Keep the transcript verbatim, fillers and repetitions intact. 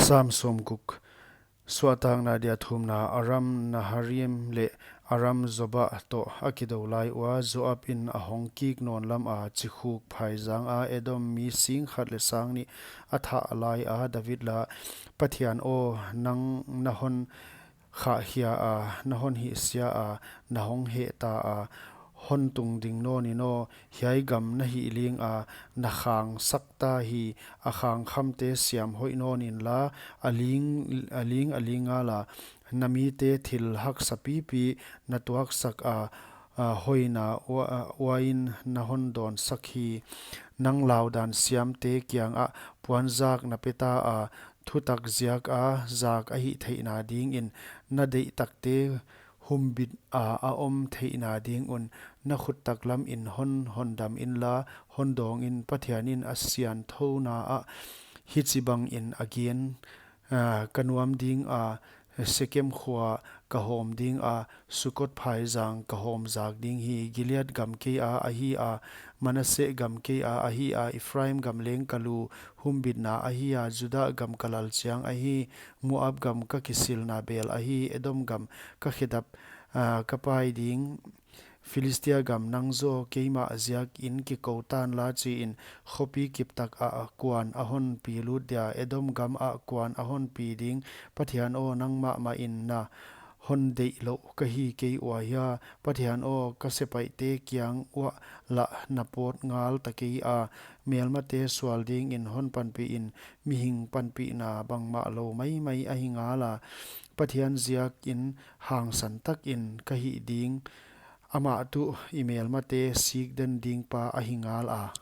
Sam sawmguk. Suahtakna dia thumna. Aram Naharaim leh Aram Zoba toh a kidou lai ua, Joab in a hong kik nawn lam a, chikhuk phaizang a Edom mi sing khat leh sang nih a thah lai a, David la: Pathian aw, nang na hon khahkhia a, na hon hihsia a, na hong hehta a, hon tungding nawn in aw. Hiai gam na hihling a, na khangsak ta hi. A khangkhamte siam hoih nawn inla, a ling, a ling a ling ngal a. Na mite thil haksa pipi na tuaksak a, a, hoihna ua, uain na hon dawnsak hi. Nang laudan siamte kiangah puanzak na peta a, thutak ziak a zak a hihtheihna dingin. Na deihtakte humbit a a om theihna ding un, na khut taklam in hon hondam inla, hon dawng in. Pathian in a sianthou na ah hichibang in a gen: Aa, ka nuam ding a, Sekem khua ka hawm ding a, Sukot phaizang ka hawm zak ding hi. Gilead gam kei a ahi a, Manasseh gam kei a ahi a, Ephraim gam leng ka lu humbitna ahi a, Judah gam ka lalchiang ahi, Moab gam ka kisilna bel ahi, Edom gam ka khedap, aa, ka pai ding. Philistia gam, nang zaw keimah ziak in kikou tan la, chi in. Khopi kiptak ah kuan a hon pi lut dia, Edom gam ah kuan a hon pi ding. Pathian aw, nangmah mah in na hon deih louh ka hi kei ua hia? Pathian aw, ka sepaihte kiang uah lah na pawt ngal ta kei a, melmate sual dingin hon panpih in. Mihing panpihna bangmah lou maimai ahi ngal a, Pathian ziak in hangsan tak in ka hih ding. Amah tuh i melmate sikden ding pa ahi ngal a.